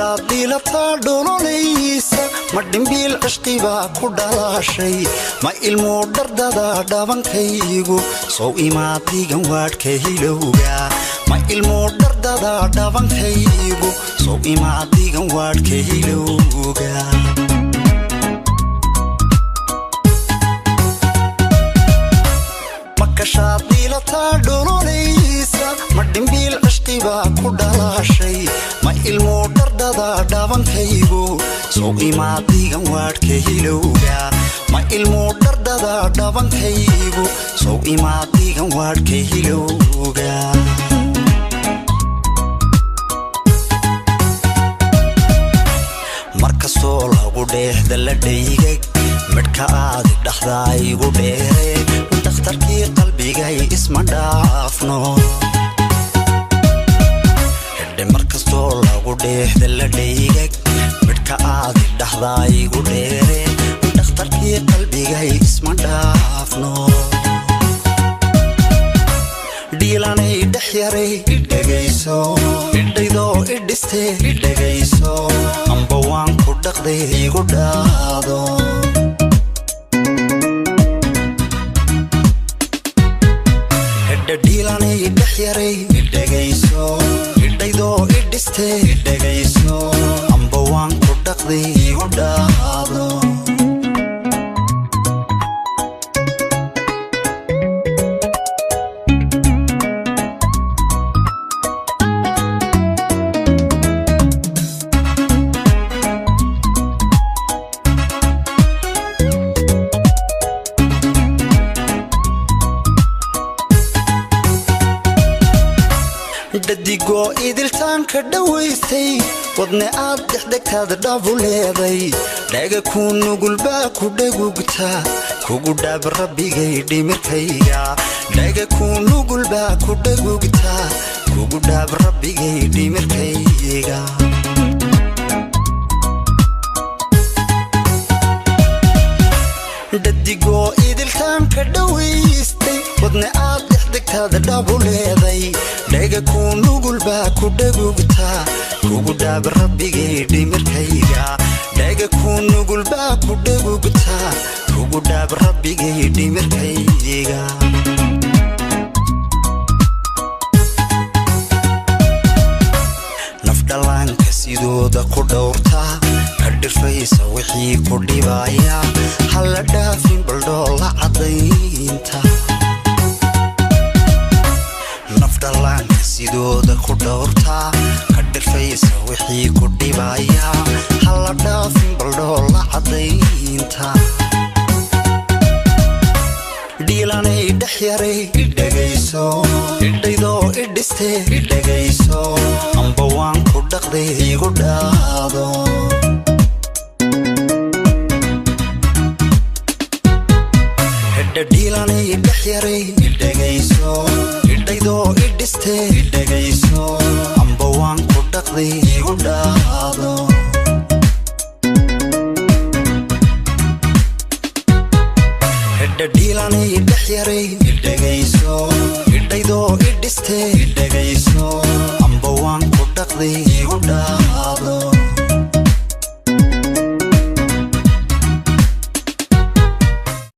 Makashaad dhiilataa dhololaysa, ma dhimbiil cishqibaa ku dhalaashay? Ma ilmuu dhardada dhabankaygu sow imaadigan waadhka hilowga? Ma ilmuu dhardada dhabankaygu sow imaadigan waadhka hilowga? Makashaad dhiilataa dhololaysa, ma dhimbiil cishqibaa ku dhalaashay? Ma ilmuu dhardada dhabankaygu sow imaadigan waadhka hilowga? Ma ilmuu dhardada dhabankaygu sow imaadigan waadhka hilowga? Markastoo lagu dheexda la dhaygag, midhka aadi dhaxdaa igu dheere, dhakhtarkii qalbigay isma dhaafno. Hidhe, markastoo lagu dheexda la dhaygag, midhka aadi dhaxdaa igu dheere, dhakhtarkii qalbigay isma dhaafno. Dhiilanay dhex yaray, idhegayso, idhaydoo idhiste, idhegayso, amba waan ku dhaqday, igu dhaado. Hedha, dhiilanay dhex yaray, idhegayso, idhaydoo idhiste, idhegayso, amba waan ku dhaqday, igu dhaado. Dhadigoo idiltaanka dhowaystay, wadne aad dhexdhegtaad dhabu leeday, dhaga kuu nugulbaa ku dhagugta, kugu dhaab rabbigay dhimirkayga. Dhaga kuu nugulbaa ku dhagugta, kugu dhaab rabbigay dhimirkayga. Dhadigoo idiltaanka dhowaystay, wadne aad dhexdhegtaad dhabu leeday, dhaga kuu nugulbaa ku dhagugta, kugu dhaab rabbigay dhimirkayga. Dhaga kuu nugulbaa ku dhagugta, kugu dhaab rabbigay dhimirkayga. Nafdhallaanka sidooda ku dhowrta, ka dhirfaysa wixii ku dhibaya, hala dhaafin baldhoolla caddaynta. Nafdhallaanka sidooda ku dhowrta, ka dhirfaysa wixii ku dhibaya, hala dhaafin baldhoolla caddaynta. Dhiilanay dhex yaray, idhegayso, idhaydoo idhiste, idhegayso, amba waan ku dhaqday, igu dhaado. Hedha, dhiilanay dhex yaray, idhegayso, idhaydoo idhiste, idhegayso, amba waan ku dhaqday, igu dhaado. Hedha, dhiilanay dhex yaray, idhegayso, idhaydoo idhiste, idhegayso, amba waan ku dhaqday, igu dhaado.